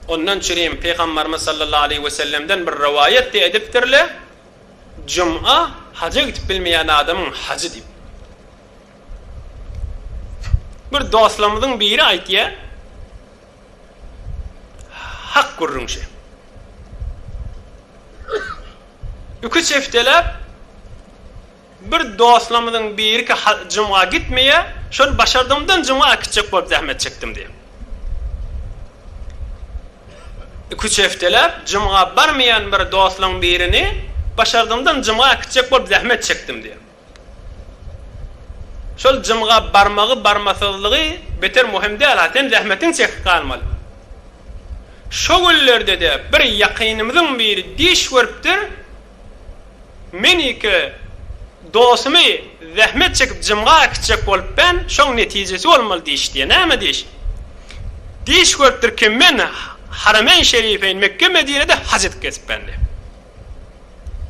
Ondan çürim Pygambarymyz sallallahu aleýhi we sellemden bir rowaýat diýe edipdirle, Juma haja gidip bilmeýän adamyň hajy diýip. Bir dostlarymyzyň biri aýtýar, hak gürrüň şi. Iki-üç hepdeläp Bir dostlarymyzyň biriki jumga gitmeýär, şony başardygymdan jumga äkitjek bolup zähmet çekdim diýýär. Iki-üç hepdeläp jumga barmaýan bir dostlaryň birini başardygymdan jumga äkitjek bolup zähmet çekdim diýýär. Şol jumga barmagy, barmasyzlygy beter möhüm däl-ha, sen zähmetiňi çekip galmaly. Şo günlerde-de bir ýakynymyzyň biri diş görüpdir, Men ike dosumy zähmet çekip jymga äkitjek bolup ben, şoň netijesi bolmaly diş diýýär. Näme diş? Diş görüpdir ki men Harameýn Şerifeýn Mekge Medinede haj edip gezip ben diýýär.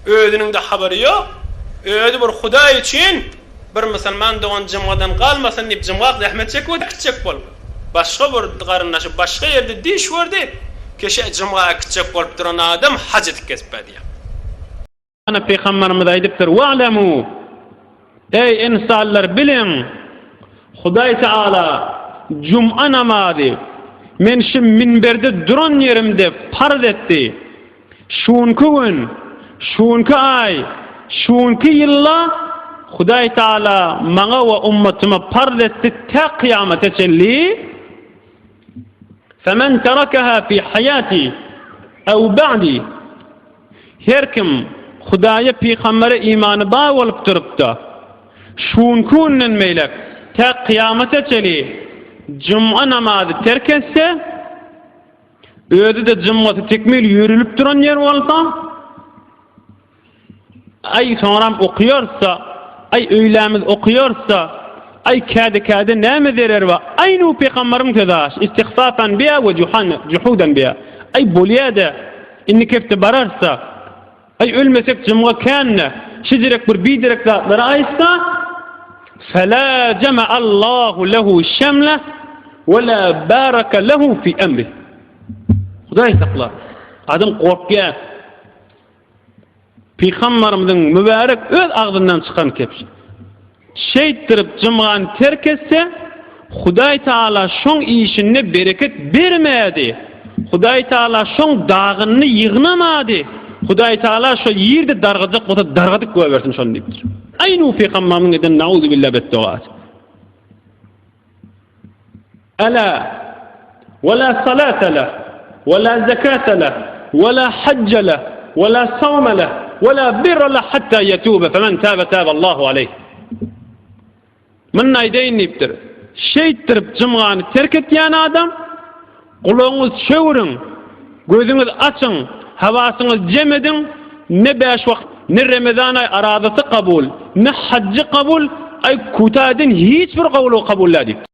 Özüniň-de habary ýok. Özi bir Hudaý üçin bir musulman dogan jymgadan galmasyn diýip jymgak zähmet çekip äkitjek bolup. Başga bir garyndaşy başga ýerde diş gördi, keşe jymga äkitjek bolup duran adam haj edip gezip ben diýýär. Ana Pygamberimiz aýdypdyr, Wa'lemu, Eý ynsanlar biliň, Hudaý Teala juma namazy men şu minberde duran ýerimde parz etdi. Şunky gün, şunky aý, şunky ýylda Hudaý Teala maňa we ummatyma parz etdi tä kyýamata çenli. Femen terakaha fi haýati ew ba'di Her kim Hudaýa pygambere imany bar bolup durupda, şunky günden beýläk tä kyýamata çeli juma namazy terk etse, özi-de jumgasy tekmil ýörülip duran ýer bolsa, Aý soňram okaýarys-da, aý öýlämiz okaýarys-da, aý käde-käde näme zereri bar? Aýnu pygambaryň sözi aş, istihfafan biha we juhudan biha. Aý bolýa-da, indiki hepde bararys-da. Aý ölmesek jumga kän-de, şijirek bir biderek zatlary aýtsa, Fela jema'allahu lehu şemleh we la baraka lehu fi emrih. Hudaý sakla. Adam gorkýar. Pygambarymyzyň mübärek öz agzyndan çykan kepş. Şeýtdirip jymgany terk etse, Hudaý Taala şoň işinde bereket bermädi. Hudaý Taala şoň dagynyny ýygnamady. Hudaý Taala şo ýerde dargajak bolsa dargadyp goýbersin şony diýipdir. Aýnu pygambarymyzyň eden nauzubilla betdogasy. Ela we la salate leh we la zekate leh we la hajje leh we la sawme leh we la birre leh hatta yetube femen tabe tabe Allahu aleyh. Muny aýdaýyn diýipdir. Şeýtdirip jymgany terk etýän adam gulagyňyz çöwrüň, gözüňiz açyň, hawasyňyz jem ediň, ne bäş wagt, ne Remezan aý arazasy kabul, ne hajjy kabul, aý küta eden hiç bir gowulygy kabul däl diýipdir.